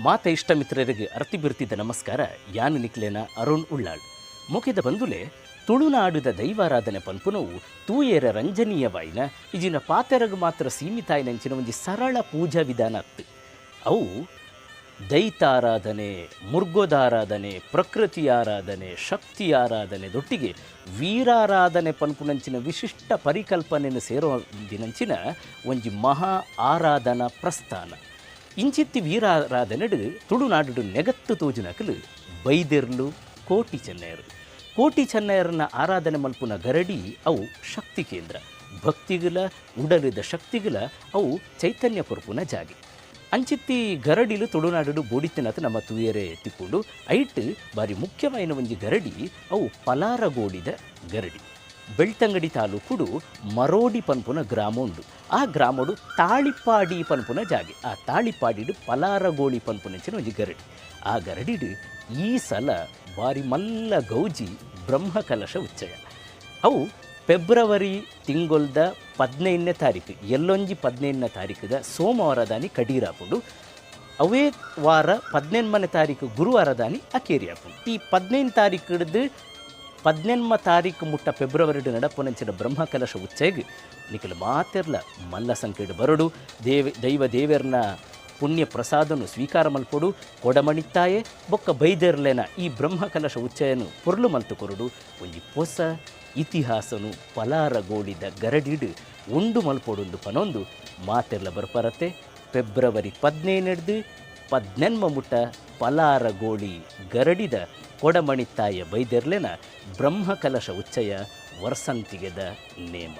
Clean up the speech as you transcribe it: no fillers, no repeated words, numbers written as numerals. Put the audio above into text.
ಮಾತ ಇಷ್ಟ ಮಿತ್ರರಿಗೆ ಅರ್ತಿ ಬಿರ್ತಿದ್ದ ನಮಸ್ಕಾರ. ಯಾನು ನಿಕ್ಲೇನ ಅರುಣ್ ಉಳ್ಳಾಳ್. ಮೊಕೆದ ಬಂದುಲೆ, ತುಳುನಾಡುದ ದೈವಾರಾಧನೆ ಪನ್ಪುನವು ತೂಯೆರ ರಂಜನೀಯವಾಯಿನ ಇಜಿನ ಪಾತೆರಗ್ ಮಾತ್ರ ಸೀಮಿತ ಆಯಿನಂಚಿನ ಒಂಜಿ ಸರಳ ಪೂಜಾ ವಿಧಾನ ಅತ್ತು. ಅವು ದೈತಾರಾಧನೆ, ಮುರ್ಗೋದಾರಾಧನೆ, ಪ್ರಕೃತಿ ಆರಾಧನೆ, ಶಕ್ತಿ ಆರಾಧನೆ ದೊಟ್ಟಿಗೆ ವೀರಾರಾಧನೆ ಪನ್ಪುನಂಚಿನ ವಿಶಿಷ್ಟ ಪರಿಕಲ್ಪನೆಯನ್ನು ಸೇರೋ ದಿನಂಚಿನ ಒಂಜಿ ಮಹಾ ಆರಾಧನಾ ಪ್ರಸ್ಥಾನ. ಇಂಚಿತ್ತಿ ವೀರಾರಾಧನೆಡು ತುಳುನಾಡು ನೆಗತ್ತು ತೋಜಿನಕಲು ಬೈದೆರ್ಲು, ಕೋಟಿ ಚೆನ್ನಯರು. ಕೋಟಿ ಚೆನ್ನಯರನ್ನ ಆರಾಧನೆ ಮಲ್ಪುನ ಗರಡಿ ಅವು ಶಕ್ತಿ ಕೇಂದ್ರ. ಭಕ್ತಿಗುಲ ಉಡಲಿದ ಶಕ್ತಿಗುಲ ಅವು ಚೈತನ್ಯ ಕೊರ್ಪುನ ಜಾಗೆ. ಅಂಚಿತ್ತಿ ಗರಡಿಲು ತುಳುನಾಡು ಬೋಡಿತ್ತಿನತ ನಮ್ಮ ತೂಯರೆ ತಿಕ್ಕೊಂಡು. ಐಟ್ ಬಾರಿ ಮುಖ್ಯವಾಯಿನ ಒಂಜಿ ಗರಡಿ ಅವು ಪಲಾರಗೋಡಿದ ಗರಡಿ. ಬೆಳ್ತಂಗಡಿ ತಾಲೂಕುಡು ಮರೋಡಿ ಪನ್ಪುನ ಗ್ರಾಮ ಉಂಡು. ಆ ಗ್ರಾಮಡು ತಾಳಿಪಾಡಿ ಪನ್ಪುನ ಜಾಗೆ. ಆ ತಾಳಿಪಾಡಿಡು ಪಲಾರಗೋಳಿ ಪನ್ಪುನಂಚಿನ ಒಂಜಿ ಗರಡಿ. ಆ ಗರಡಿಡು ಈ ಸಲ ಬಾರಿ ಮಲ್ಲ ಗೌಜಿ ಬ್ರಹ್ಮಕಲಶ ಉಚ್ಚಯ. ಅವು ಫೆಬ್ರವರಿ ತಿಂಗೊಲ್ದ 15ನೇ ತಾರೀಕು, ಎಲ್ಲೊಂಜಿ 15ನೇ ತಾರೀಕುದ ಸೋಮವಾರದಾನಿ ಕಡೀರಾಪುಂಡು. ಅವೇ ವಾರ 18ನೇ ತಾರೀಕು ಗುರುವಾರದಾನಿ ಅಕೇರಿ ಆಪುಂಡು. ಈ 15 ತಾರೀಕು ಹಿಡಿದು 18 ತಾರೀಕು ಮುಟ್ಟ ಫೆಬ್ರವರಿ ನಡಪುನಂಚಿನ ಬ್ರಹ್ಮಕಲಶ ಉಚ್ಚಯಗ್ ನಿಕಲ್ ಮಾತೆರ್ಲ ಮಲ್ಲ ಸಂಖ್ಯೆಡ್ ಬರಡು. ದೇವ ದೈವ ದೇವೆರ್ನ ಪುಣ್ಯ ಪ್ರಸಾದನು ಸ್ವೀಕಾರ ಮಲ್ಪೊಡು. ಕೊಡಮಣಿತ್ತಾಯೆ ಬೊಕ್ಕ ಬೈದೆರ್ಲೆನ ಈ ಬ್ರಹ್ಮಕಲಶ ಉಚ್ಚಯನು ಪೊರ್ಲು ಮಲ್ತು ಕೊರಡು. ಒಂಜಿ ಪೊಸ ಇತಿಹಾಸನು ಪಲಾರಗೋಡಿದ ಗರಡಿಡು ಉಂಡು ಮಲ್ಪೊಡುಂದು ಪನೊಂದು ಮಾತೆರ್ಲ ಬರ್ಪರತೆ. ಫೆಬ್ರವರಿ 15 18 ಮುಟ್ಟ ಪಲಾರಗೋಳಿ ಗರಡಿದ ಕೊಡಮಣಿತ್ತಾಯ ಬೈದೆರ್ಲೆನ ಬ್ರಹ್ಮಕಲಶ ಉಚ್ಚಯ ವರ್ಸಂತಿಗೆದ ನೇಮ.